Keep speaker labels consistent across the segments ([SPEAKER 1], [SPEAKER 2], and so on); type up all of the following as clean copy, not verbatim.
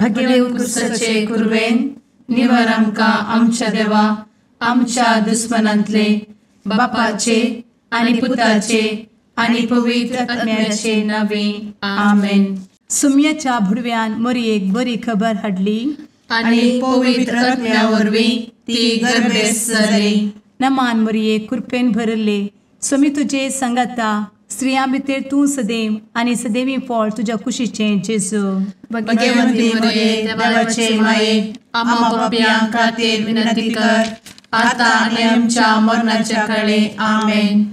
[SPEAKER 1] भगेवन
[SPEAKER 2] क्रुसाचे कुरवेन निवार आमकां आमच्या देवा आमच्या दुस्मनांतले बापाचे आनी पुताचे आनी पवित्र आत्म्याचे नावे आमेन.
[SPEAKER 1] सुम्याच्या भुडव्यान मोरयेक बरी खबर हाडली
[SPEAKER 2] आनी पवित्र आत्म्या वरवीं ती गर्भेस्त जाली.
[SPEAKER 1] नमान मोरये, कृपेन भरले, स्वामी तुजे संगाता, स्त्रियां भितर तूं सदैव आनी सदैवी फळ तुज्या कुशीचें जेजू.
[SPEAKER 2] भगवंती मोरये, देवाचे माये, आम्हा पाप्यां खातीर विनंती कर आता आनी आमच्या मरणाच्या काळे आमेन.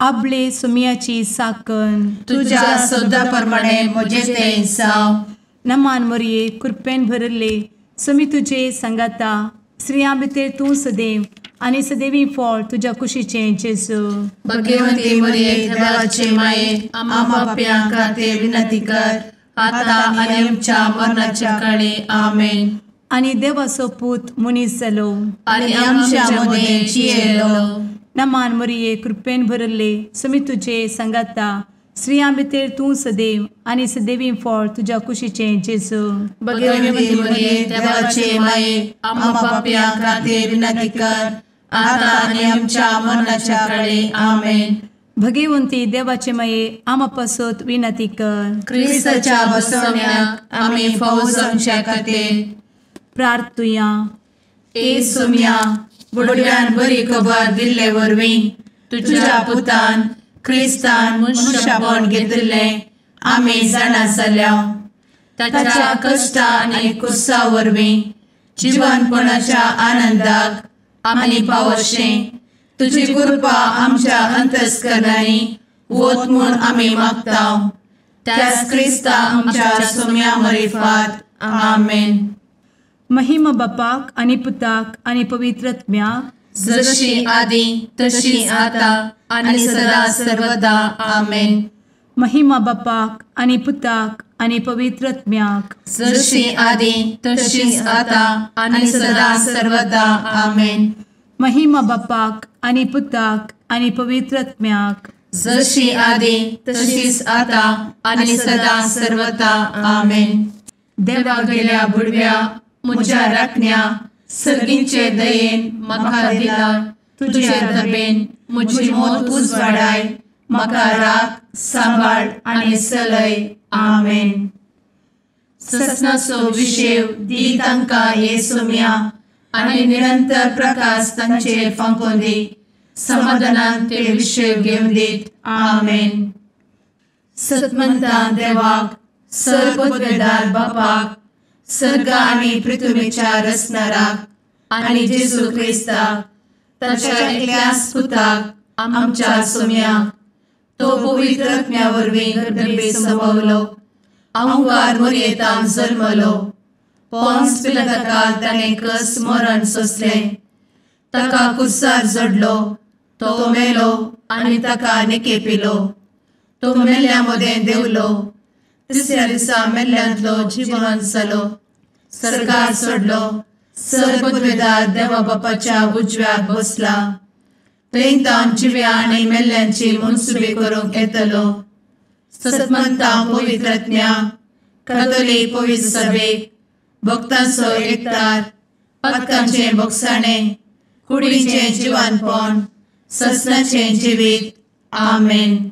[SPEAKER 1] आपले सुम्याची साकन
[SPEAKER 2] तुज्या सदा प्रमाणे म्हजें तें जावं.
[SPEAKER 1] नमान मोरये, कृपेन भरले, स्वामी तुजे संगाता, स्त्रियां भितर तूं सदैव आनी सदैवी फळ तुज्या कुशीचें जेजू.
[SPEAKER 2] भगवंती मोरये, देवाचे माये, आम्हा पाप्यां खातीर विनंती कर आता आनी आमच्या मरणाच्या काळे आमेन.
[SPEAKER 1] आनी देवाचो पूत मनीस जालो
[SPEAKER 2] आनी आमच्या मदें जियेलो.
[SPEAKER 1] नमान मोरये, कृपेन भरले, स्वामी तुजे संगाता, स्त्रियां भितर तूं सदैव आनी सदैवी फळ तुज्या कुशीचें जेजू.
[SPEAKER 2] भगवंती मोरये, देवाचे माये, आम्हा पाप्यां खातीर विनंती कर आता आनी आमच्या मरणाच्या काळे आमेन.
[SPEAKER 1] भगवंती देवाचे माये, आम्हा पासत विनंती कर.
[SPEAKER 2] क्रिस्ताच्या बसवण्याक आमी फावो जावच्या खातीर
[SPEAKER 1] प्रार्थुया.
[SPEAKER 2] ए सोम्या, बुडव्यान बरी खबर दिल्ले वरवीं तुज्या पुतान क्रिस्तान मनुष्यपण घेतिल्लें आमी जाणा जाल्या. ताच्या कश्टा आनी कुर्सा वरवीं जिवनपणाच्या आनंदाक आमी पावशें तुजी कृपा आमच्या अंतस्करणांनी वत म्हूण आमी मागता. त्याच क्रिस्ता आमच्या सोम्या मरिफात आमेन.
[SPEAKER 1] महिमा बापाक आनी पुताक आनी पवित्र आत्म्याक,
[SPEAKER 2] जशी आदी तशी आता आनी सदा सर्वदा आमेन.
[SPEAKER 1] महिमा बापाक आनी पुताक आनी पवित्र आत्म्याक,
[SPEAKER 2] जशी आदी तशी आता आनी सदा सर्वदा आमेन.
[SPEAKER 1] महिमा बापाक आनी पुताक आनी पवित्र आत्म्याक,
[SPEAKER 2] जशी आदी तशीच आता आनी सदा सर्वदा आमेन. देवा गेल्या बुडव्या म्हज्या राखण्या सर्गींचे दयेन म्हाका दिला तुजे दबेन म्हजी मोत उजवाडाय म्हाका राख सांबाळ आनी चलय आमेन. ससनाचो विशेव दी तांकां हे सोम्या आनी निरंतर प्रकाश तांचेर फांकोवन दी समाधानान ते विशेव घेवन दीत आमेन. सतमंता देवाक सर्वपदवेदार बापाक सर्ग आनी पृथ्वीच्या रचणाराक आनी जेजू क्रिस्ताक ताच्या एकल्याच पुताक आमच्या सोम्याक तो पवित्र आत्म्या वरवीं गर्भे संभवलो अहंकार मोरयेतान जल्मलो पोन्स पिलाताकाल ताणें कस मरण सोंसलें ताका कुर्सार जडलो तो मेलो आनी ताका निकेपिलो तो मेल्ल्या मदें देंवलो तिसऱ्या दिसा मेल्ल्यांतलो जिवन जालो सर्गार सोडलो सर्वपदवेदार देवा बापाच्या उजव्याक बसला थंय तावन जिव्या आनी मेल्ल्यांची मनसुबी करूंक येतलो. सतमंता पवित्र आत्म्या कातोलीक पवित्र सभेक भक्तांचो एकतार पातकांचें भोगसाणें कुडीचें जिवानपण ससनाचें जिवीत आमेन.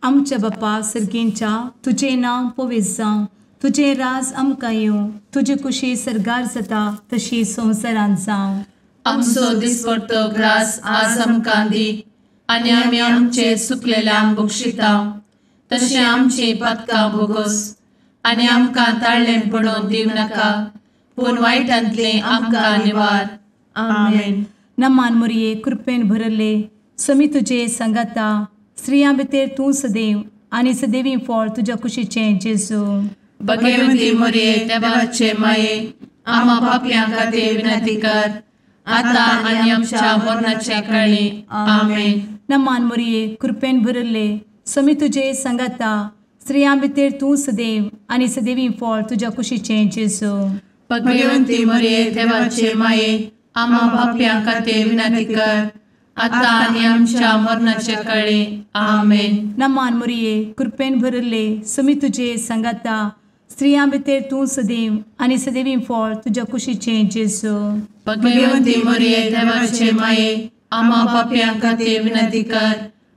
[SPEAKER 1] आमच्या बापा सर्गींच्या, तुजें नांव पवित्र जावं, तुजें राज आमकां येवं, तुजी कुशी सर्गार जाता तशी संवसारांत जावं.
[SPEAKER 2] आमचो दिसपडतो ग्रास आज आमकां दी आनी आमी आमचे सुकलेल्यांक बक्षिता तशें आमची पातकां भोगोस आनी आमकां ताळ्ळें पडोवन दिवं नाका पूण वायटांतलें आमकां निवार आमेन.
[SPEAKER 1] नमान मोरये, कृपेन भरले, स्वामी तुजे संगाता, स्त्रियां भितर तूं सदैव आनी सदैवी फळ तुज्या कुशीचें जेजू.
[SPEAKER 2] भगवंती मोरये, देवाचे माये, आम्हा पापयां खातीर विनंती कर आता आनी आमच्या मरणाच्या काळी आमेन.
[SPEAKER 1] नमान मोरये, कृपेन भरले, स्वामी तुजे संगाता, स्त्रियां भितर तूं सदैव आनी सदैवी फळ तुज्या कुशीचें जेजू.
[SPEAKER 2] भगवंती मोरये, देवाचे माये, आम्हा पापयां खातीर विनंती कर आता आनी आमच्या मरणाच्या काळी आमेन.
[SPEAKER 1] नमान मोरये, कृपेन भरले, स्वामी तुजे संगाता, स्त्रियां भितर तूं सदैव आनी सदैवी फळ तुज्या कुशीचें जेजू।
[SPEAKER 2] भगवंती मरिये देवाचे माये, आम्हा पाप्यां खातीर विनंती कर,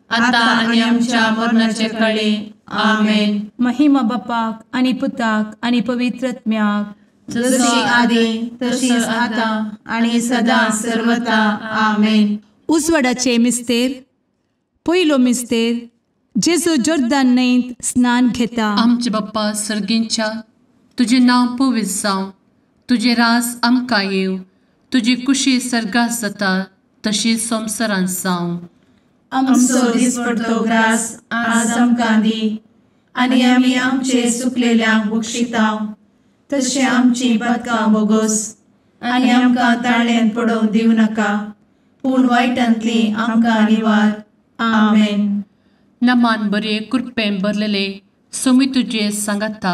[SPEAKER 2] आतां आनी आमच्या मरणाचे कळी। आमेन।
[SPEAKER 1] महिमा बापाक आनी पुताक आनी पवित्र आत्म्याक,
[SPEAKER 2] जशी आदी तशीच आतां आनी सदां सर्वता। आमेन।
[SPEAKER 1] उजवाडाचे मिस्तेर। पयलो मिस्तेर, जेजू जोर्दान न्हंयत स्नान घेता।
[SPEAKER 2] आमचे बाप्पा सर्गींच्या, तुजें नांव पवित्र जावं, तुजें राज आमकां येवं, तुजी कुशी सर्गात जाता तशी संवसारांत जावं। आमचो दिसपडतो ग्रास आज आमकां दी, आनी आमी आमचे चुकलेल्यांक बक्षिता तशें आमची पातकां बोगोस, आनी आमकां ताळ्यांत पडोवंक दिवं नाका, पूण वायटांतली आमकां निवार। आमेन। नमान बरे कृपेन भरलेले, सोमी तुजे सांगाता,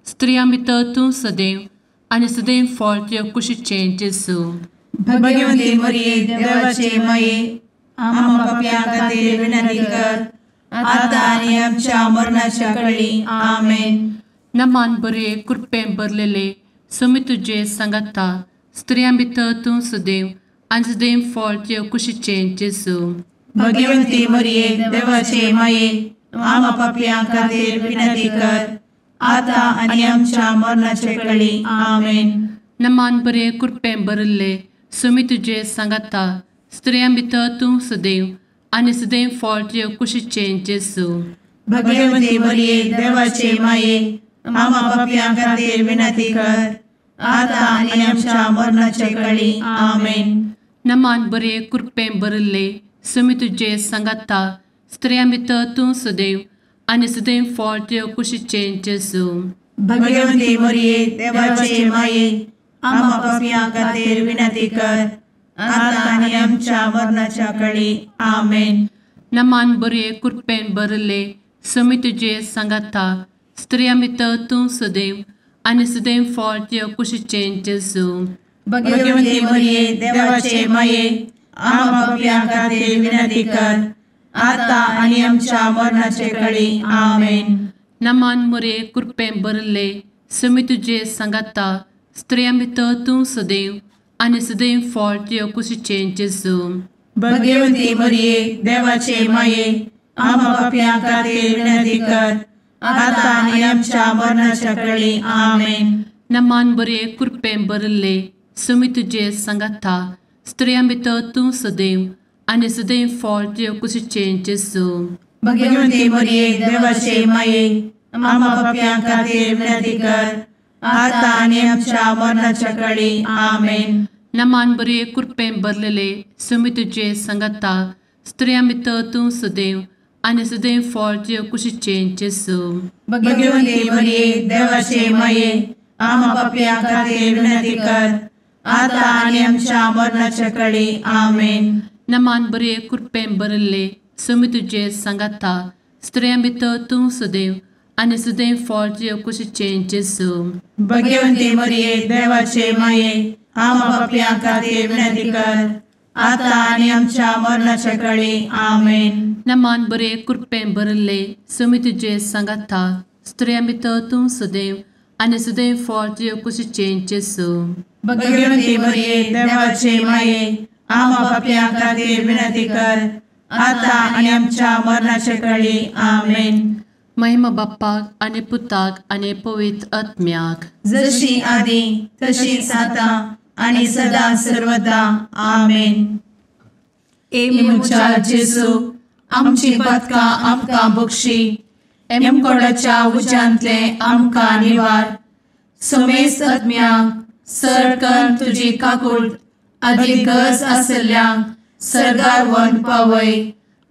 [SPEAKER 2] स्त्रियां भितर तूं सदैव आनी सदैव फळ तुज्या कुशीचें जेजू। भगवंती मरिये देवाचे माये, आम्हा पाप्यां खातीर विनंती कर, आतां आनी आमच्या मरणाच्या कळी। आमेन। नमान बरे कृपेन भरलेले, सोमी तुजे सांगाता, स्त्रियां भितर तूं सदैव आनी सदैव फळ तुज्या कुशीचें जेजू। भगवंती मरिये देवाचे माये, आम्हा पाप्यां खातीर विनंती कर, आतां आनी आमच्या मरणाचे कळी। आमेन। नमान बरे कृपेन भरिल्ले, सोमी तुजे सांगाता, स्त्रियां भितर तूं सदैव आनी सदैव फळ तुज्या कुशीचें जेजू। भगवंती मरिये देवाचे माये, आम्हा पाप्यां खातीर विनंती कर, आतां आनी आमच्या मरणाचे कळी। आमेन। नमान बरे कृपेन भरिल्ले, सोमी तुजे सांगाता, स्त्रियां भितर तूं सदैव आनी सदैव फळ तुज्या कुशीचें जेजू। भगवंती मरिये देवाचे माये, आम्हा पाप्यां खातीर विनंती कर, आतां आनी आमच्या मरणाच्या कळी। आमेन। नमान बरे कृपेन भरिल्ले, सोमी तुजे सांगाता, स्त्रियां भितर तूं सदैव आनी सदैव फळ तुज्या कुशीचें जेजू। भगवंती मरिये देवाचे माये, आम्हा पाप्यां खातीर विनंती कर, आतां आनी आमच्या मरणाचे कळी। आमेन। नमान मरिये कृपेन भरिल्ले, सोमी तुजे सांगाता, स्त्रियां भितर तूं सदैव आनी सदैव फळ तुज्या कुशीचें जेजू। भगवंती मरिये देवाचे माये, आम्हा पाप्यां खातीर विनंती कर, आतां आनी आमच्या मरणाच्या कळी। आमेन। नमान बरे कृपेन भरिल्ले, सोमी तुजे सांगाता, स्त्रियां भितर तूं सदैव आनी सदैव फळ तुज्या कुशीचें जेजू। भगवंती मरिये देवाचे माये, आम्हा पाप्यां खातीर विनंती कर, आतां आनी आमच्या मरणाच्या कळी। आमेन। नमान बरे कृपेन भरलेले, सोमी तुजे सांगाता, स्त्रियां भितर तूं सदैव आनी सदैव फळ तुज्या कुशीचें जेजू। भगवंती मरिये देवाचे माये, आम्हा पाप्यां खातीर विनंती कर, आतां आनी आमच्या मरणाच्या कळी। आमेन। नमान बरे कृपेन भरिल्ले, सोमी तुजे सांगाता, स्त्रियां भितर तूं सदैव आनी सदैव फळ तुज्या कुशीचें जेजू। भगवंती मरिये देवाचे माये, आम्हा पाप्यां खातीर विनंती कर, आतां आनी आमच्या मरणाच्या कळी। आमेन। नमान बरे कृपेन भरिल्ले, सोमी तुजे सांगाता, स्त्रियां भितर तूं सदैव आनी सदैव फळ तुज्या कुशीचें जेजू। भगवंती मरिये देवाचे माये, आम्हा पाप्यां खातीर विनंती कर, आतां आनी आमच्या मरणाचे कळी। आमेन। महिमा बाप्पाक आनी पुताक आनी पवित्र आत्म्याक, जशी आदी तशीच आतां आनी सदां सर्वदा। आमेन। ए म्हज्या जेजू, आमची पातकां आमकां बक्षी, एमकोडाच्या उज्यांतले आमकां निवार, समेस्त आत्म्यांक सरकन तुजी काकूट आदी गरज आसल्ल्यांक सर्गार व्हरून पावय।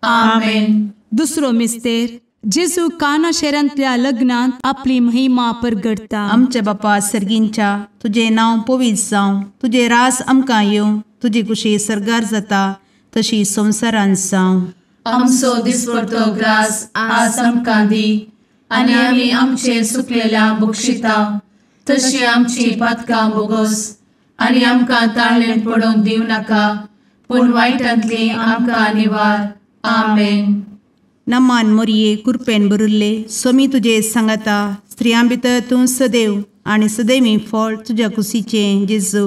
[SPEAKER 2] आमेन।
[SPEAKER 1] दुसरो मिस्तेर, जेजू काना शहरांतल्या लग्नांत आपली महिमा परगडता।
[SPEAKER 3] आमच्या बापा सर्गींच्या, तुजें नांव पवित्र जावं, तुजें रास आमकां येवं, तुजी कुशी सर्गार जाता तशी संवसारांत जावं।
[SPEAKER 2] आमचो दिसपडतो ग्रास आज आमकां दी, आनी आमी आमचे चुकलेल्यांक बक्षिता तशी आमची पातकां बोगोस, आनी आमकां ताळ्ळेंत पडोवंक दिवं नाका, पूण वायटांतली आमकां निवार। आमेन।
[SPEAKER 3] नमान मोरये कुरपेन भरिल्ले सोमी तुजे सांगाता स्त्रियां भितर तूं सदैव आनी सदैवी फळ तुज्या कुशीचें जेजू।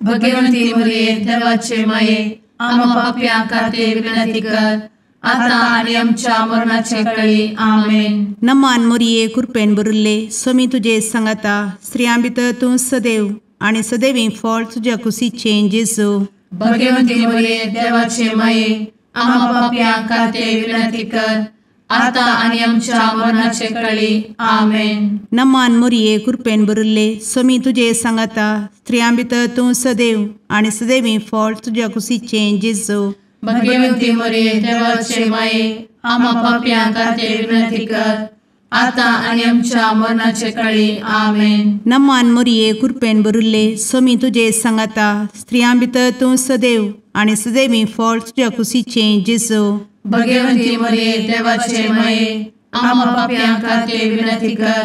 [SPEAKER 2] भगवंती मोरये देवाचे माये आम्हा पाप्यां खातीर विनंती कर आता आनी आमच्या मरणाचे वेळी। आमेन।
[SPEAKER 3] नमान मोरये कुरपेन भरिल्ले सोमी तुजे सांगाता स्त्रियां भितर तूं सदैव आनी सदैवी फळ तुज्या कुशीचें जेजू।
[SPEAKER 2] भगवंती मोरये देवाचे माये आम्हा पाप्यां खातीर विनंती कर आता आनी आमच्या मरणाचे वेळी। आमेन।
[SPEAKER 3] नमान मोरये कुरपेन भरिल्ले सोमी तुजे सांगाता स्त्रियां भितर तूं सदैव आनी सदैवी फळ तुज्या कुशीचें जेजू।
[SPEAKER 2] भगवंती मोरये देवाचे माये आम्हा पाप्यां खातीर विनंती कर आता आनी आमच्या मरणाचे वेळी। आमेन।
[SPEAKER 3] नमान मोरये कुरपेन भरिल्ले सोमी तुजे सांगाता स्त्रियां भितर तूं सदैव आनी सदैवी फळ तुज्या कुशीचें जेजू।
[SPEAKER 2] भगवंती मोरये देवाचे माये आम्हा पाप्यां खातीर विनंती कर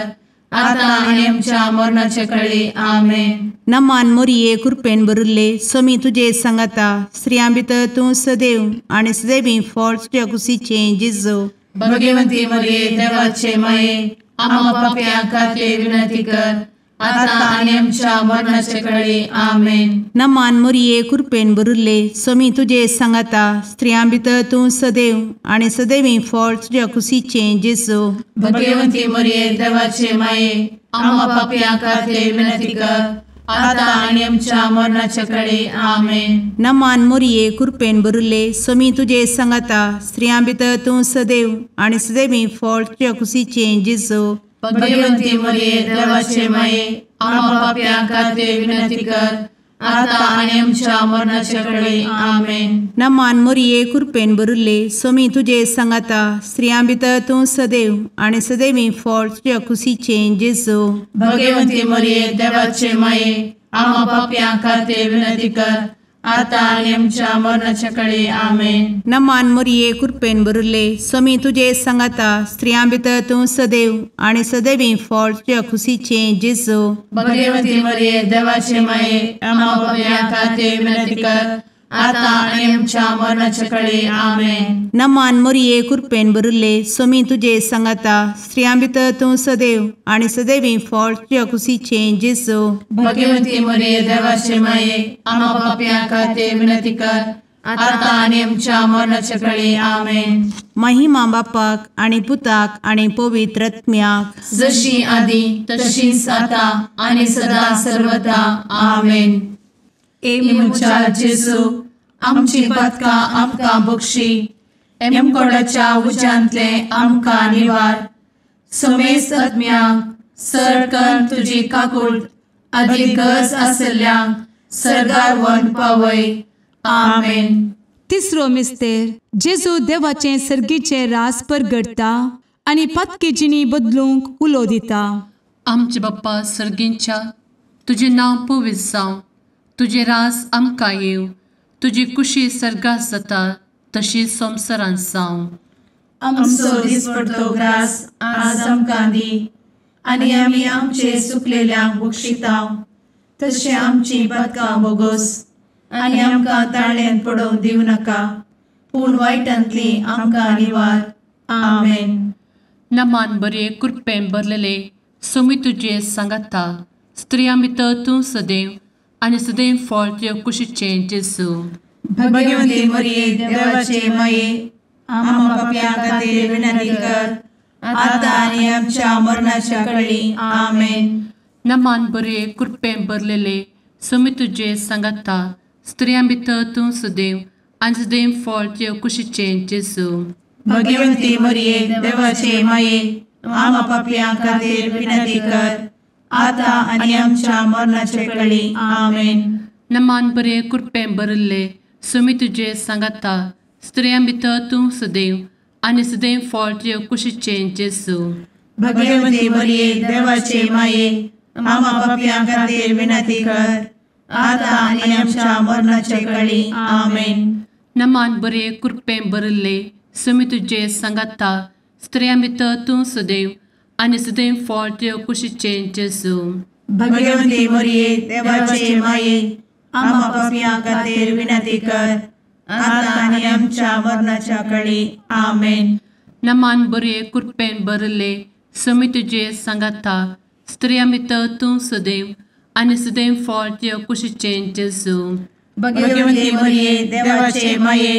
[SPEAKER 2] आता आनी आमच्या मरणाचे वेळी। आमेन।
[SPEAKER 3] नमान मोरये कुरपेन भरिल्ले सोमी तुजे सांगाता स्त्रियां भितर तूं सदैव आनी सदैवी फळ तुज्या कुशीचें जेजू।
[SPEAKER 2] भगवंती मोरये देवाचे माये आम्हा पाप्यां खातीर विनंती कर आता आनी आमच्या मरणाचे वेळी। आमेन।
[SPEAKER 3] नमान मोरये कुरपेन भरिल्ले सोमी तुजे सांगाता स्त्रियां भितर तूं सदैव आनी सदैवी फळ तुज्या कुशीचें जेजू।
[SPEAKER 2] भगवंती मोरये देवाचे माये आम्हा पाप्यां खातीर विनंती कर आता आनी आमच्या मरणाचे वेळी। आमेन।
[SPEAKER 3] नमान मोरये कुरपेन भरिल्ले सोमी तुजे सांगाता स्त्रियां भितर तूं सदैव आनी सदैवी फळ तुज्या कुशीचें जेजू।
[SPEAKER 2] भगवंती मोरये देवाचे माये आम्हा पाप्यां खातीर विनंती कर आता आनी आमच्या मरणाचे वेळी। आमेन।
[SPEAKER 3] नमान मोरये कुरपेन भरिल्ले सोमी तुजे सांगाता स्त्रियां भितर तूं सदैव आनी सदैवी फळ तुज्या कुशीचें जेजू।
[SPEAKER 2] भगवंती मोरये देवाचे माये आम्हा पाप्यां खातीर विनंती कर आता आनी आमच्या मरणाचे वेळी। आमेन।
[SPEAKER 3] नमान मोरये कुरपेन भरिल्ले सोमी तुजे सांगाता स्त्रियां भितर तूं सदैव आनी सदैवी फळ तुज्या कुशीचें जेजू।
[SPEAKER 2] भगवंती मोरये देवाचे माये आम्हा पाप्यां खातीर विनंती कर आता आनी आमच्या मरणाचे वेळी। आमेन।
[SPEAKER 3] नमान मोरये कुरपेन भरिल्ले सोमी तुजे सांगाता स्त्रियां भितर तूं सदैव आनी सदैवी फळ तुज्या कुशीचें जेजू।
[SPEAKER 2] भगवंती मोरये देवाचे माये आम्हा पाप्यां खातीर विनंती कर आता आनी आमच्या मरणाचे वेळी। आमेन।
[SPEAKER 3] महिमा बापाक आनी पुताक आनी पवित्र आत्म्याक,
[SPEAKER 2] जशी आदी तशीच आता आनी सदा सर्वदा। आमेन। ए म्हज्या जेजू आमची पातकां आमकां बक्षी, एमकोडाच्या उज्यांतले आमकां निवार, समेस्त आत्म्यांक सरकन तुजी काकूट आदी गरज आशिल्ल्यांक सर्गार व्हरून पावय। आमेन।
[SPEAKER 1] तिसरो मिस्तेर जेजू देवाचें सर्गीचें रास परगडटा आनी पातकी जिणी बदलूंक उलो दिता।
[SPEAKER 2] आमचे बाप्पा सर्गींच्या तुजें नांव पवित्र जावं, तुजें रास आमकां येवं, तुजी कुशी सर्गात जाता तशी संवसारांत जावं। आमचो दिसपडतो ग्रास आज आमकां दी आनी आमी आमचे चुकलेल्यांक बक्षिता तशें आमची पातकां बोगोस आनी आमकां ताळ्यांत पडोवंक दिवं नाका, पूण वायटांतली आमकां निवार। आमेन। नमान बरे कृपेन भरलेले सोमी तुजे सांगाता, स्त्रियां भितर तूं सदैव आनी सदैव फळ तुज्या कुशीचें जेजू।
[SPEAKER 3] भगवंती मोरये देवाचे माये आम्हा पाप्यां खातीर विनंती कर आता आनी आमच्या मरणाच्या वेळी। आमेन।
[SPEAKER 2] नमान बरे कृपेन भरलेले सोमी तुजे सांगाता, स्त्रियां भितर तूं सदैव आनी सदैव फळ तुज्या कुशीचें जेजू।
[SPEAKER 3] भगवंती मोरये देवाचे माये आम्हा पाप्यां खातीर विनंती कर आता आनी आमच्या मरणाच्या वेळी। आमेन।
[SPEAKER 2] नमान बरे कृपेन भरिल्ले सोमी तुजे सांगाता, स्त्रियां भितर तूं सदैव आनी सदैव फळ तुज्या कुशीचें जेजू।
[SPEAKER 3] भगवंती मोरये देवाचे माये आम्हा पाप्यां खातीर विनंती कर आता आनी आमच्या मरणाच्या वेळी। आमेन।
[SPEAKER 2] नमान बरे कृपेन भरिल्ले सोमी तुजे सांगाता, स्त्रियां भितर तूं सदैव आनी सदैव फळ तुज्या कुशीचें जेजू।
[SPEAKER 3] भगवंती मोरये देवाचे माये आम्हा पाप्यां खातीर विनंती कर आता आनी आमच्या मरणाच्या वेळी। आमेन।
[SPEAKER 2] नमान बरे कृपेन भरले स्वामी तुजे सांगाता स्त्रियां भितर तूं सदैव आनी सदैव फळ तुज्या कुशीचें जेजू.
[SPEAKER 3] भगवती मरिये देवाचे माये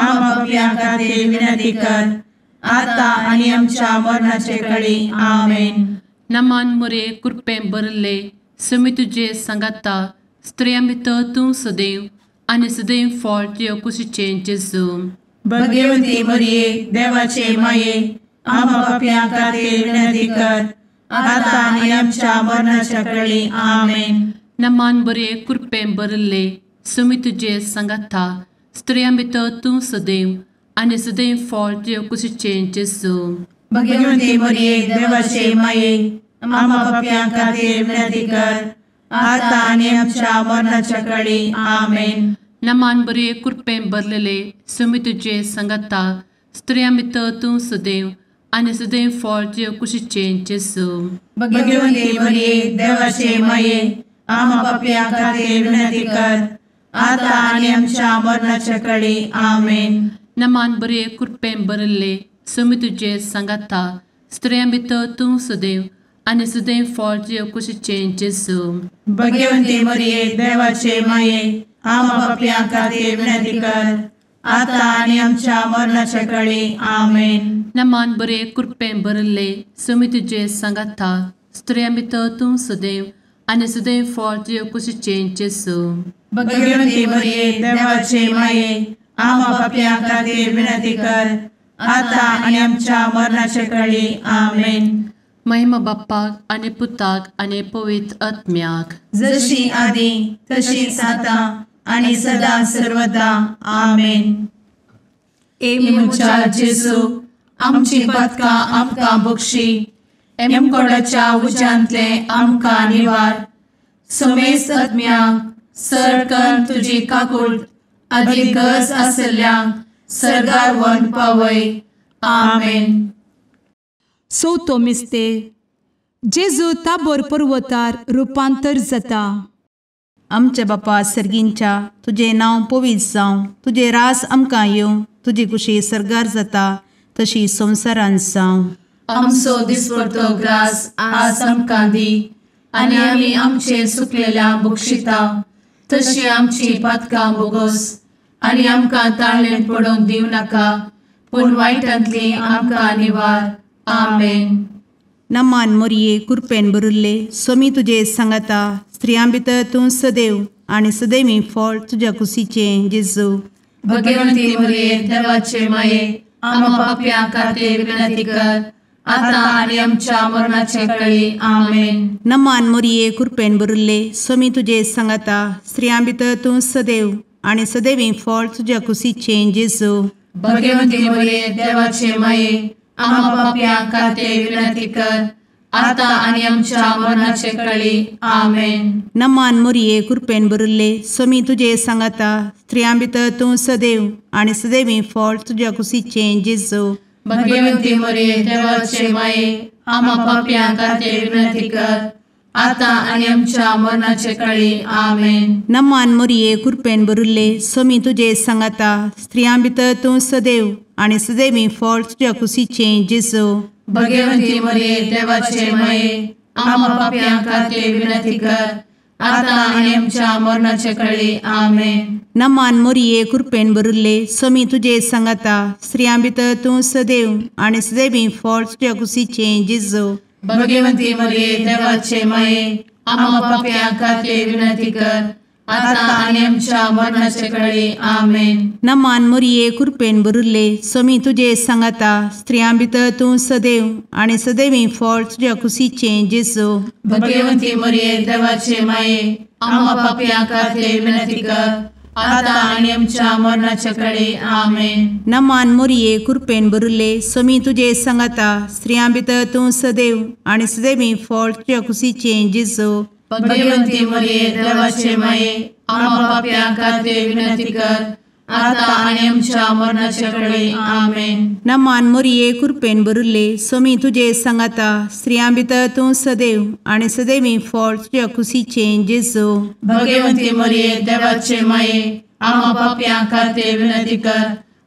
[SPEAKER 3] आम्हा पाप्यां खातीर विनंती कर आता आनी आमच्या मरणाचे कळी. आमेन.
[SPEAKER 2] नमान मरिये कृपेन भरले स्वामी तुजे सांगाता स्त्रियां भितर तूं सदैव आनी सदैव फळ तुज्या कुशीचें जेजू.
[SPEAKER 3] भगवती मरिये देवाचे माये आम्हा पाप्यां खातीर विनंती कर आता आनी आमच्या मरणाच्या कळी. आमेन.
[SPEAKER 2] नमान बरे कृपेन भरले स्वामी तुजे सांगाता स्त्रियां भितर तूं सदैव आनी सदैव फळ तुज्या कुशीचें जेजू.
[SPEAKER 3] भगवती मरिये देवाचे माये आम्हा पाप्यां खातीर विनंती कर आता आनी आमच्या मरणाच्या कळी. आमेन.
[SPEAKER 2] नमान बरे कृपेन भरलेले स्वामी तुजे सांगाता स्त्रियां भितर तूं सदैव आनी सदैव फळ तुज्या कुशीचें जेजू.
[SPEAKER 3] भगवती मरिये देवाचे माये आम्हा पाप्यां खातीर विनंती कर आता आनी आमच्या मरणाच्या कळी. आमेन.
[SPEAKER 2] नमान बरे कृपेन भरले स्वामी तुजे सांगाता स्त्रियां भितर तूं सदैव आनी सदैव फळ तुज्या कुशीचें जेजू.
[SPEAKER 3] भगवती मरिये देवाचे माये आम्हा पाप्यां खातीर विनंती कर आता आनी आमच्या मरणाच्या कळी. आमेन.
[SPEAKER 2] नमान बरे कृपेन भरले स्वामी तुजे सांगाता स्त्रियां भितर तूं सदैव आनी सदैव फळ तुज्या कुशीचें जेजू.
[SPEAKER 3] भगवती मरिये देवाचे माये आम्हा पाप्यां खातीर विनंती कर आता आनी आमच्या मरणाच्या कळी. आमेन.
[SPEAKER 2] महिमा बाप्पाक आनी पुताक आनी पवित्र आत्म्याक,
[SPEAKER 3] जशी आदी तशीच आता आनी सदा सर्वदा. आमेन.
[SPEAKER 1] ए
[SPEAKER 2] म्हज्या जेजू आमची पातकां आमकां बक्षी, एमकोडाच्या उज्यांतले आमकां निवार, समेस्त आत्म्यांक सरकन तुजी काकूट आदी गरज आशिल्ल्यांक सर्गार व्हरून पावय. आमेन.
[SPEAKER 1] चवथो मिस्तेर जेजू ताबोर पर्वतार रुपांतर जाता.
[SPEAKER 3] आमच्या बापा सर्गींच्या तुजें नांव पवित्र जावं, तुजें रास आमकां येवं, तुजी कुशी सर्गार जाता तशी संवसारांत जावं.
[SPEAKER 2] आमचो दिसपडतो ग्रास आज आमकां दी आनी आमी आमचे सुकलेल्या बक्षिता तशी आमची पातकां बोगोस आनी आमकां ताळणेन पडोवंक दिवं नाका, पूण वायटांतली आमकां निवार. आमेन.
[SPEAKER 3] नमान मोरये कृपेन भरिल्ले स्वामी तुजे सांगाता, स्त्रियां भितर तूं सदैव आनी सदैवी फळ तुज्या कुशीचें जेजू.
[SPEAKER 2] भगवंती मोरये देवाचे माये आम्हा पाप्यां खातीर विनंती कर आता आनी आमच्या मरणाचे कळी. आमेन.
[SPEAKER 3] नमान मोरये कृपेन भरिल्ले स्वामी तुजे सांगाता, स्त्रियां भितर तूं सदैव आनी सदैवी फळ तुज्या कुशीचें जेजू.
[SPEAKER 2] भगवंती मोरये देवाचे माये आम्हा पाप्यां खातीर विनंती कर आता आनी आमच्या मरणाचे कळी. आमेन.
[SPEAKER 3] नमान मोरये कृपेन भरिल्ले स्वामी तुजे सांगाता, स्त्रियां भितर तूं सदैव आनी सदैवी फळ तुज्या कुशीचें जेजू.
[SPEAKER 2] भगवंती मोरये देवाचे माये आम्हा पाप्यां खातीर विनंती कर आता आनी आमच्या मरणाचे कळी. आमेन.
[SPEAKER 3] नमान मोरये कृपेन भरिल्ले स्वामी तुजे सांगाता, स्त्रियां भितर तूं सदैव आनी सदैवी फळ तुज्या कुशीचें जेजू.
[SPEAKER 2] भगवंती मोरये देवाचे माये आम्हा पाप्यां खातीर विनंती कर आता आनी आमच्या मरणाचे कळी. आमेन.
[SPEAKER 3] नमान मोरये कृपेन भरिल्ले स्वामी तुजे सांगाता, स्त्रियां भितर तूं सदैव आनी सदैवी फळ तुज्या कुशीचें जेजू.
[SPEAKER 2] भगवंती मोरये देवाचे माये आम्हा पाप्यां खातीर विनंती कर आता आनी आमच्या मरणाचे कळी. आमेन.
[SPEAKER 3] नमान मोरये कृपेन भरिल्ले स्वामी तुजे सांगाता, स्त्रियां भितर तूं सदैव आनी सदैवी फळ तुज्या कुशीचें जेजू.
[SPEAKER 2] भगवंती मोरये देवाचे माये आम्हा पाप्यां खातीर विनंती कर आता आनी आमच्या मरणाचे कळी. आमेन.
[SPEAKER 3] नमान मोरये कृपेन भरिल्ले स्वामी तुजे सांगाता, स्त्रियां भितर तूं सदैव आनी सदैवी फळ तुज्या कुशीचें जेजू.
[SPEAKER 2] भगवंती मोरये देवाचे माये आम्हा पाप्यां खातीर विनंती कर आता आनी आमच्या मरणाचे कळी. आमेन.
[SPEAKER 3] नमान मोरये कृपेन भरिल्ले स्वामी तुजे सांगाता, स्त्रियां भितर तूं सदैव आनी सदैवी फळ तुज्या कुशीचें जेजू.
[SPEAKER 2] भगवंती मोरये देवाचे माये आम्हा पाप्यां खातीर विनंती कर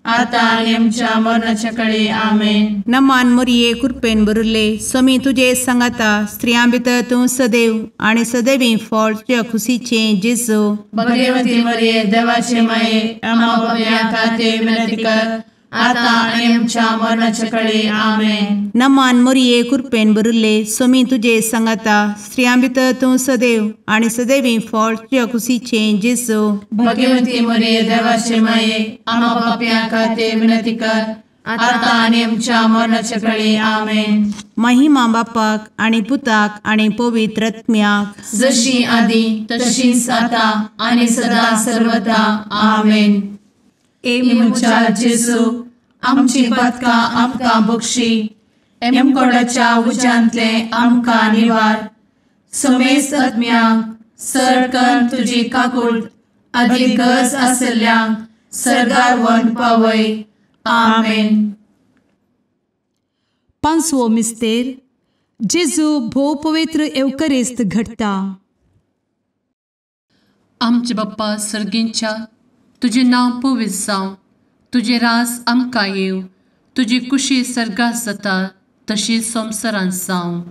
[SPEAKER 2] आतां आनी आमच्या मरणाच्या कळे. आमेन.
[SPEAKER 3] नमान मोरये कृपेन भरिल्ले, स्वामी तुजे सांगाता, स्त्रियां भितर तूं सदैव आनी सदैवी फळ तुज्या खुशीचें जेजू.
[SPEAKER 2] भगवती मरिये देवाचे माये, आम्हा पाप्यां खातीर विनंती कर, आतां आनी आमच्या मरणाच्या कळे. आमेन.
[SPEAKER 3] नमान मोरये कृपेन भरिल्ले, स्वामी तुजे सांगाता, स्त्रियां भितर तूं सदैव आनी सदैवी फळ तुज्या खुशीचें जेजू.
[SPEAKER 2] भगवती मरिये देवाचे माये, आम्हा पाप्यां खातीर विनंती कर, आतां आनी आमच्या मरणाच्या कळे. आमेन.
[SPEAKER 3] महिमा बापाक आनी पुताक आनी पवित्र आत्म्याक,
[SPEAKER 2] जशी आदी तशीच आतां आनी सदा सर्वदा. आमेन. ए म्हज्या जेजू, आमची पातकां आमकां बक्षी, एमकोडाच्या उज्यांतले आमकां निवार, समेस्त आत्म्यांक सर तुजी काकूट आदी गरज आशिल्ल्यांक सर्गार व्हरून पावय. आमेन.
[SPEAKER 1] पांचवो मिस्तेर, जेजू भोव पवित्र एवकरिस्त घडटा.
[SPEAKER 2] आमचे बाप्पा सर्गींच्या, तुजें नांव पवित्र जावं, तुजें राज आमकां येवं, तुजी कुशी सर्गात जाता तशी संवसारांत जावं.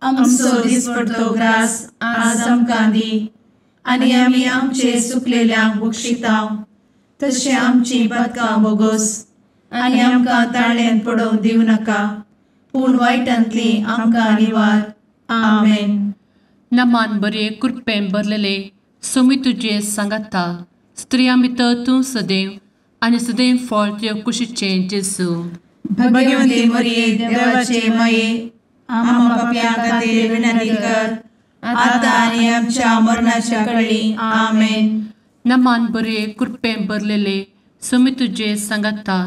[SPEAKER 3] आमचो दिसपडतो ग्रास आज आमकां दी, आनी आमी आमचे चुकलेल्यांक बक्षितांव, तशें आमची पातकां बोगोस, आनी आमकां ताळ्यांत पडोवंक दिवं नाका, पूण वायटांतली आमकां निवार. आमेन.
[SPEAKER 2] नमान बरे कृपेन भरलेले, स्वामी तुजे सांगाता, स्त्रियां भितर तूं सदैव आनी सदैव फळ तुज्या कुशीचें जेजू.
[SPEAKER 3] भगवती मरिये देवाचे माये, आम्हा पाप्यां खातीर विनंती कर, आतां आनी आमच्या मरणाच्या कळी. आमेन.
[SPEAKER 2] नमान बरे कृपेन भरलेले, स्वामी तुजे सांगाता,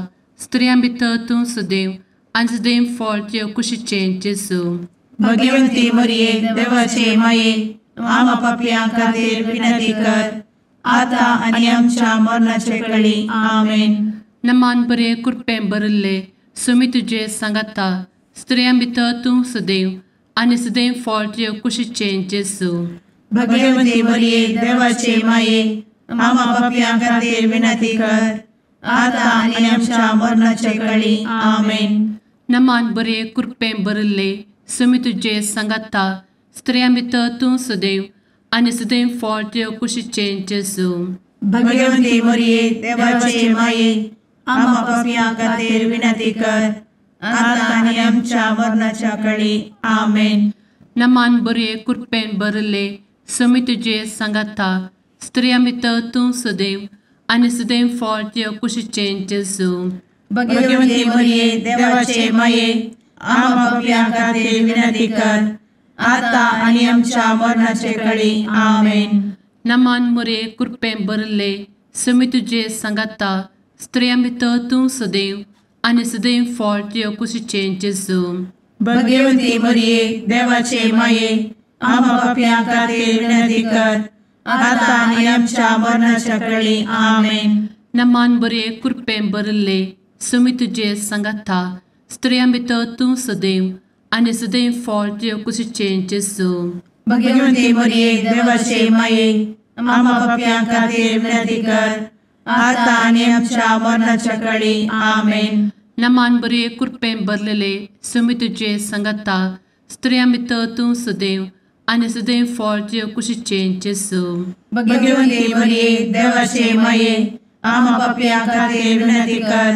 [SPEAKER 2] स्त्रियां भितर तूं सदैव आनी सदैव फळ तुज्या कुशीचें जेजू.
[SPEAKER 3] भगवती मरिये देवाचे माये, आम्हा पाप्यां खातीर विनंती कर, आतां आनी आमच्या मरणाच्या कळी. आमेन.
[SPEAKER 2] नमान बरे कृपेन भरिल्ले, स्वामी तुजे सांगाता, स्त्रियां भितर तूं सदैव आनी सदैव फळ तुज्या कुशीचें जेजू.
[SPEAKER 3] भगवती मरिये देवाचे माये, आम्हा पाप्यां खातीर विनंती कर, आतां आनी आमच्या मरणाच्या कळी. आमेन.
[SPEAKER 2] नमान बरे कृपेन भरिल्ले, स्वामी तुजे सांगाता, स्त्रियां भितर तूं सदैव आनी सदैव फळ तुज्या कुशीचें जेजू.
[SPEAKER 3] भगवती मरिये देवाचे माये, आम्हा पाप्यां खातीर विनंती कर, आतां आनी आमच्या मरणाच्या कळी. आमेन.
[SPEAKER 2] नमान बरे कृपेन भरिल्ले, स्वामी तुजे सांगाता, स्त्रियां भितर तूं सदैव आनी सदैव फळ तुज्या कुशीचें जेजू.
[SPEAKER 3] भगवती मरिये देवाचे माये, आम्हा पाप्यां खातीर विनंती कर, आतां आनी आमच्या मरणाचे कळी. आमेन.
[SPEAKER 2] नमान मरिये कृपेन भरिल्ले, स्वामी तुजे सांगाता, स्त्रियां भितर तूं सदैव आनी सदैव फळ तुज्या कुशीचें जेजू.
[SPEAKER 3] भगवती मरिये देवाचे माये, आम्हा पाप्यां खातीर विनंती कर, आतां आनी आमच्या मरणाच्या कळी. आमेन.
[SPEAKER 2] नमान बरे कृपेन भरिल्ले, स्वामी तुजे सांगाता, स्त्रियां भितर तूं सदैव आनी सदैव फळ तुज्या कुशीचें जेजू.
[SPEAKER 3] भगवती मरिये देवाचे माये, आम्हा पाप्यां खातीर विनंती कर, आतां आनी आमच्या मरणाच्या कळी. आमेन.
[SPEAKER 2] नमान बरे कृपेन भरलेले, स्वामी तुजे सांगाता, स्त्रियां भितर तूं सदैव आनी सदैव फळ तुज्या कुशीचें जेजू.
[SPEAKER 3] भगवती मरिये देवाचे माये, आम्हा पाप्यां खातीर विनंती कर,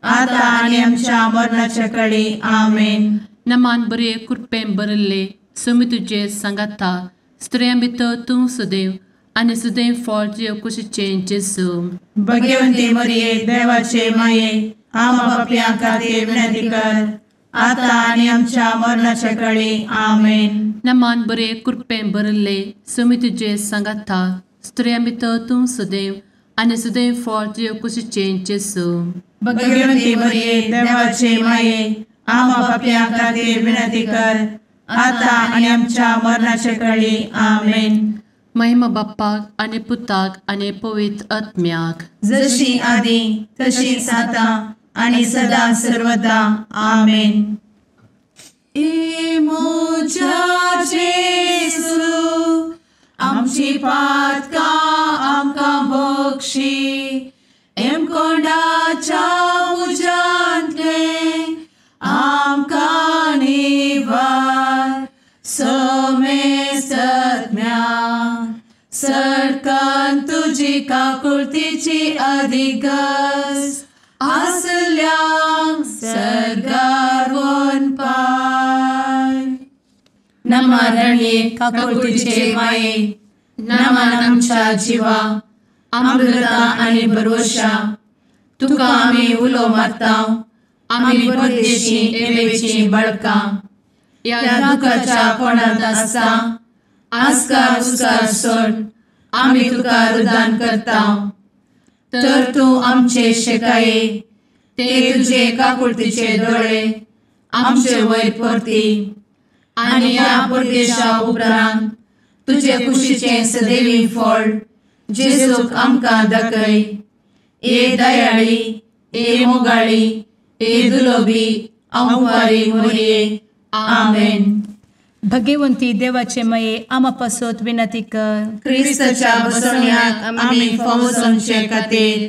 [SPEAKER 3] आतां आनी आमच्या मरणाच्या कळी. आमेन.
[SPEAKER 2] नमान बरे कृपेन भरिल्ले, स्वामी तुजे सांगाता, स्त्रियां भितर तूं सदैव आनी सदैव फळ तुज्या कुशीचें जेजू.
[SPEAKER 3] भगवती मरिये देवाचे माये, आम्हा पाप्यां खातीर विनंती कर, आतां आनी आमच्या मरणाच्या कळी. आमेन.
[SPEAKER 2] नमान बरे कृपेन भरिल्ले, स्वामी तुजे सांगाता, स्त्रियां भितर तूं सदैव आनी सदैव फळ तुज्या कुशीचें जेजू.
[SPEAKER 3] भगवती मरिये देवाचे माये, आम्हा पाप्यां खातीर विनंती कर, आतां आनी आमच्या मरणाच्या कळी. आमेन.
[SPEAKER 2] महिमा बाप्पाक आनी पुताक आनी पवित्र आत्म्याक,
[SPEAKER 3] जशी आदी तशीच आतां आनी सदा सर्वदा. आमेन.
[SPEAKER 2] ए म्हज्या जेजू, आमची पातकां आमकां बक्षी, एमकोंडाच्या तुजी काकुळतीची अधिगस आसल्यांक सर्गार वन पाय.
[SPEAKER 3] नमा रणये काकुळतीचे माये, नमन आमच्या जिवा, अमृता आनी भरवशा, तुका आमी उलो मारता, आमी परदेशी एवेची बळकां, ह्या दुखाच्या कोणांत आसता आस्कार उस्कार सोड आमी तुका रुदान करता. तर तूं आमचे शेकाये, ते तुजे काकुळतीचे दोळे आमचे वयर परती आनी ह्या परदेशा उपरांत तुजे कुशीचें सदैवी फळ जेजूक आमकां दाखय. ए दयाळी, ए मोगाळी, ए दुलोबी अंवारी मोरये. आमेन.
[SPEAKER 1] भगवंती देवाचे मये आमा पासत विनंती कर.
[SPEAKER 3] क्रिस्ताच्या बसवण्याक आमी फावो जावचे खातीर.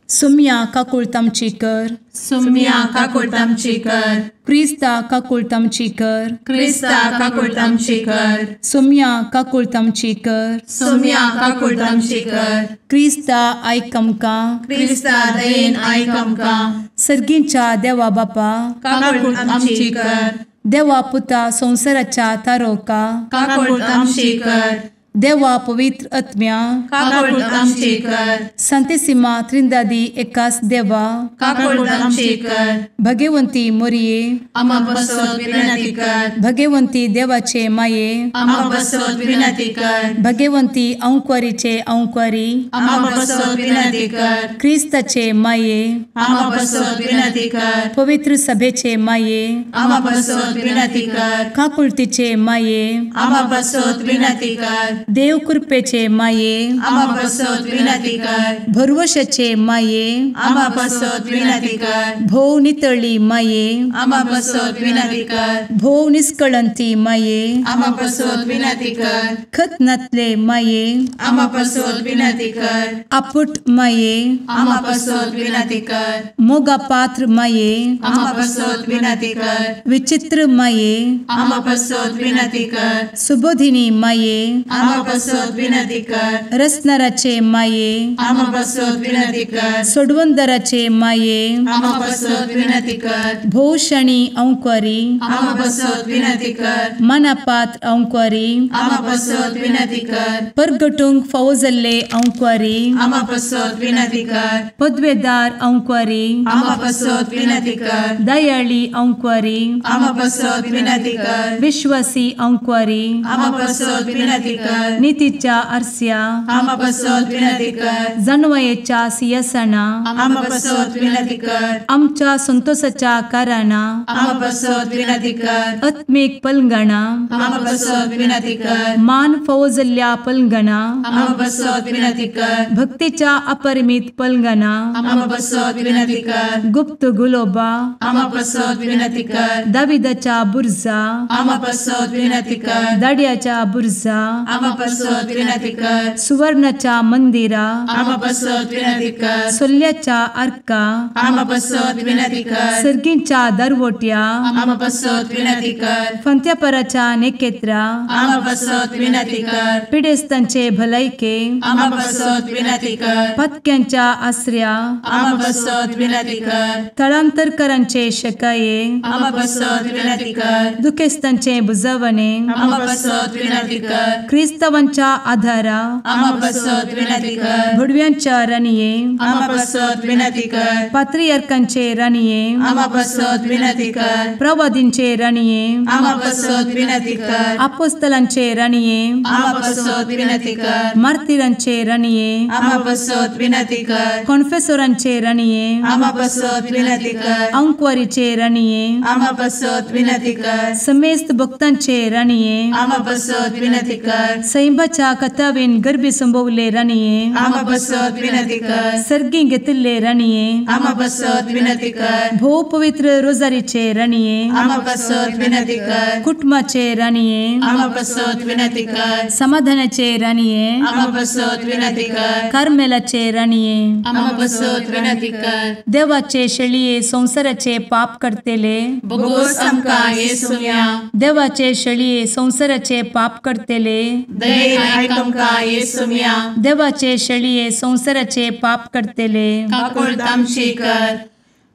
[SPEAKER 1] सुम्या काकुळतामची कर.
[SPEAKER 3] सुम्या काकुळतामची कर.
[SPEAKER 1] क्रिस्ता काकुळतामची कर.
[SPEAKER 3] क्रिस्ता काकुळतामची कर.
[SPEAKER 1] सुम्या काकुळतामची कर.
[SPEAKER 3] सुम्या काकुळतामची कर.
[SPEAKER 1] क्रिस्ता आयक आमकां.
[SPEAKER 3] क्रिस्ता दयेन आयक आमकां.
[SPEAKER 1] सर्गींच्या देवा बापा
[SPEAKER 3] काकुळतामची कर.
[SPEAKER 1] देवा पुता संवसाराच्या तारोका
[SPEAKER 3] काकुळतामची कर.
[SPEAKER 1] देवा पवित्र आत्म्या
[SPEAKER 3] काकुळतामची कर.
[SPEAKER 1] संतेसिमा त्रिंदादी एकास देवा
[SPEAKER 3] काकुळतामची कर.
[SPEAKER 1] भगवंती मोरये
[SPEAKER 3] आमा पासत विनंती कर.
[SPEAKER 1] भगवंती देवाचे माये
[SPEAKER 3] आमा पासत विनंती कर.
[SPEAKER 1] भगवंती अंकुरीचे अंकुरी
[SPEAKER 3] आमा पासत विनंती कर.
[SPEAKER 1] क्रिस्ताचे माये
[SPEAKER 3] आमा पासत विनंती कर.
[SPEAKER 1] पवित्र सभेचे माये
[SPEAKER 3] आमा पासत विनंती कर.
[SPEAKER 1] काकुळतीचे माये
[SPEAKER 3] आमा पासत विनंती कर.
[SPEAKER 1] देव कृपेचे माये
[SPEAKER 3] आमा पासत विनंती कर.
[SPEAKER 1] भरवशाचे माये
[SPEAKER 3] आमा पासत विनंती कर.
[SPEAKER 1] भोव नितळी माये
[SPEAKER 3] आमा पासत विनंती कर.
[SPEAKER 1] भोव निष्कळंती माये
[SPEAKER 3] आमा पासत विनंती कर.
[SPEAKER 1] खत नातले माये
[SPEAKER 3] आमा पासत विनंती कर.
[SPEAKER 1] आपुट माये
[SPEAKER 3] आमा पासत विनंती कर.
[SPEAKER 1] मोगा पात्र माये
[SPEAKER 3] आमा पासत विनंती कर.
[SPEAKER 1] विचित्र माये
[SPEAKER 3] आमा पासत विनंती कर.
[SPEAKER 1] सुबोधिनी माये
[SPEAKER 3] आमा पासत विनंती कर.
[SPEAKER 1] रसनाराचे माये
[SPEAKER 3] आमा पासत विनंती कर.
[SPEAKER 1] सोडवंदराचे माये
[SPEAKER 3] आमा पासत विनंती कर.
[SPEAKER 1] भोवशणी अंकुरी
[SPEAKER 3] आमा पासत विनंती कर.
[SPEAKER 1] मनापात्र अंकुरी
[SPEAKER 3] आमा पासत विनंती कर.
[SPEAKER 1] परगटूंक फावो जाल्ले अंकुरी
[SPEAKER 3] आमा पासत विनंती कर.
[SPEAKER 1] पदवेदार अंकुरी
[SPEAKER 3] आमा पासत विनंती कर.
[SPEAKER 1] दयाळी अंकुरी
[SPEAKER 3] आमा पासत विनंती कर.
[SPEAKER 1] विश्वासी अंकुरी
[SPEAKER 3] आमा पासत विनंती कर.
[SPEAKER 1] नितीच्या आरस्या
[SPEAKER 3] आमा पासत विनंती कर.
[SPEAKER 1] जानवयेच्या सिंहासना
[SPEAKER 3] आमा पासत विनंती कर.
[SPEAKER 1] आमच्या संतोषाच्या कारणा
[SPEAKER 3] आमा पासत विनंती कर.
[SPEAKER 1] आत्मीक पलंगणा
[SPEAKER 3] आमा पासत विनंती कर.
[SPEAKER 1] मान फावो जाल्ल्या पलंगणा
[SPEAKER 3] आमा पासत विनंती कर.
[SPEAKER 1] भक्तीच्या अपरिमित पलंगणा
[SPEAKER 3] आमा पासत विनंती कर.
[SPEAKER 1] गुप्त गुलोबा
[SPEAKER 3] आमा पासत विनंती कर.
[SPEAKER 1] दाविदाच्या बुर्जा
[SPEAKER 3] आमा पासत विनंती कर.
[SPEAKER 1] दाड्याच्या बुर्जा
[SPEAKER 3] आमा पासत विनंती कर.
[SPEAKER 1] सुवर्णाच्या मंदिरा
[SPEAKER 3] आमा पासत विनंती कर.
[SPEAKER 1] सोल्याच्या आर्का
[SPEAKER 3] आमा पासत विनंती कर.
[SPEAKER 1] सर्गींच्या दरवट्या
[SPEAKER 3] आमा पासत विनंती कर.
[SPEAKER 1] फंत्यापराच्या नेकेत्रा
[SPEAKER 3] आमा पासत विनंती कर.
[SPEAKER 1] पिडेस्तांचे भलायके
[SPEAKER 3] आमा पासत विनंती कर.
[SPEAKER 1] पत्क्यांच्या आसऱ्या
[SPEAKER 3] आमा पासत विनंती कर.
[SPEAKER 1] थळांतरकरांचे शकाये
[SPEAKER 3] आमा पासत विनंती कर.
[SPEAKER 1] दुखेस्तांचे बुजवणे
[SPEAKER 3] आमा पासत विनंती कर.
[SPEAKER 1] क्रिस्तावांच्या आधारा
[SPEAKER 3] आमा पासत विनंती कर.
[SPEAKER 1] भुडव्यांच्या राणये
[SPEAKER 3] आमा पासत विनंती कर.
[SPEAKER 1] पात्रियार्कांचे राणये
[SPEAKER 3] आमा पासत विनंती कर.
[SPEAKER 1] प्रवादींचे राणये
[SPEAKER 3] आमा पासत विनंती कर.
[SPEAKER 1] अपोस्तलांचे राणये
[SPEAKER 3] आमा पासत विनंती कर.
[SPEAKER 1] मार्तिरांचे राणये
[SPEAKER 3] आमा पासत विनंती कर.
[SPEAKER 1] कॉन्फेसोरांचे राणये
[SPEAKER 3] आमा पासत विनंती कर.
[SPEAKER 1] अंकुरीचे राणये
[SPEAKER 3] आमा पासत विनंती कर.
[SPEAKER 1] समेस्त भक्तांचे राणये
[SPEAKER 3] आमा पासत विनंती कर.
[SPEAKER 1] सैंबाच्या कथावेन गर्भी संभवले राणये
[SPEAKER 3] आमा पासत विनंती कर.
[SPEAKER 1] सर्गी घेतिल्ले राणये
[SPEAKER 3] आमा पासत विनंती कर.
[SPEAKER 1] भोव पवित्र रोजारीचे राणये
[SPEAKER 3] आमा पासत विनंती कर.
[SPEAKER 1] कुटुंबाचे राणये
[SPEAKER 3] आमा पासत विनंती कर.
[SPEAKER 1] समाधानाचे राणये
[SPEAKER 3] आमा पासत विनंती कर.
[SPEAKER 1] कार्मेलाचे राणये
[SPEAKER 2] आमा पासत विनंती कर.
[SPEAKER 1] देवाचे शेळये संवसाराचे पाप करतेले
[SPEAKER 2] बोगोस आमकां येसुया.
[SPEAKER 1] देवाचे शेळये संवसाराचे पाप करतेले
[SPEAKER 2] दयेन आयक आमकां येसुम्या.
[SPEAKER 1] देवाचे शेळये संवसाराचे पाप करतले
[SPEAKER 2] काकुळट आमची कर.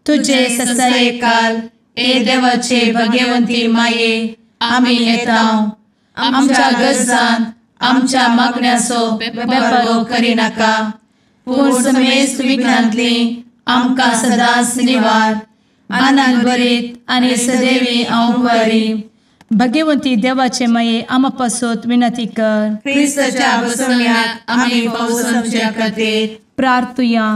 [SPEAKER 1] तुजे
[SPEAKER 2] ससायेकाल ए देवाचे भगवंती माये आमी येता. आमच्या गरजांत आमच्या मागण्याचो बेपरवो करिनाका, पूण समेस्त विघ्नांतली आमकां सदांच निवार. आनंद भरीत आनी सदैवी हांव.
[SPEAKER 1] भगवंती देवाचे माये आमा पासत विनंती कर.
[SPEAKER 2] क्रिस्ताच्या बसवण्याक आमी फावो समच्या खातीर
[SPEAKER 1] प्रार्थुया.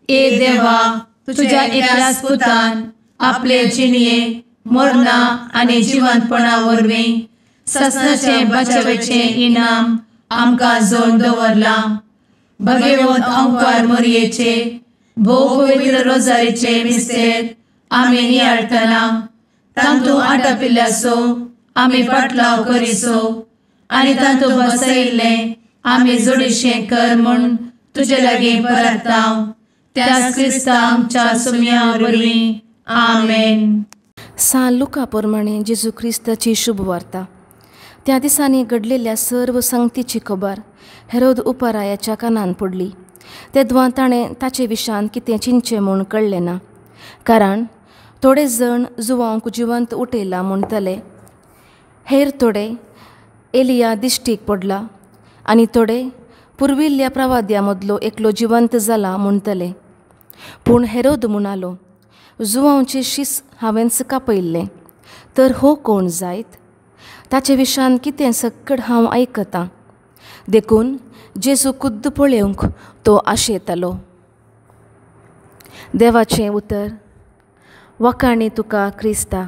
[SPEAKER 2] ए देवा, तुझ्या एकल्याच पुतान आपले जिणये मरणा आनी जिवंतपणा वरवीं ससनाचें बचावेचें इनाम आमकां जोडून दवरलां. भगवंत अंकार मोरयेचे भोव पवित्र रोजारीचे मिस्तेर आमी नियाळटना तांतू आटापिल्ल्याचो आमी फाटलाव करिसो आनी तांतू बसयिल्लें आमी जोडीशें कर म्हूण तुजे लागीं परता. त्याच क्रिस्ता आमच्या सुम्या वरवीं. आमेन.
[SPEAKER 4] सान लुका प्रमाणे जेजू क्रिस्ताची शुभवार्ता. त्या दिसांनी घडलेल्या सर्व संगतीची खबर हेरोद उपरायाच्या कानान पडली. तेदवां ताणें ताचे विशान कितें चिंतचें म्हूण कळ्ळें ना, कारण थोडे जण जुवांक जिवंत उठयला म्हणटले, हेर थोडे एलिया दिश्टीक पडला आनी थोडे पुर्विल्ल्या प्रवाद्या मदलो एकलो जिवंत जाला म्हणटले. पूण हेरोद म्हणालो, जुवांचे शीस हांवेंच कापयल्लें, तर हो कोण जायत? ताचे विशान कितें सक्कड हांव आयकतां. देखून जेजू खुद्द पळोवंक तो आशेतालो. देवाचें उतर. वखाणी तुका क्रिस्ता.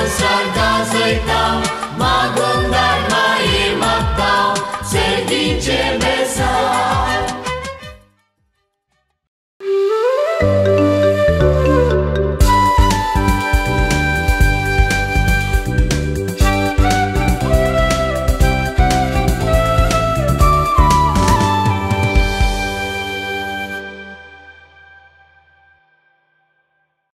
[SPEAKER 5] Sarda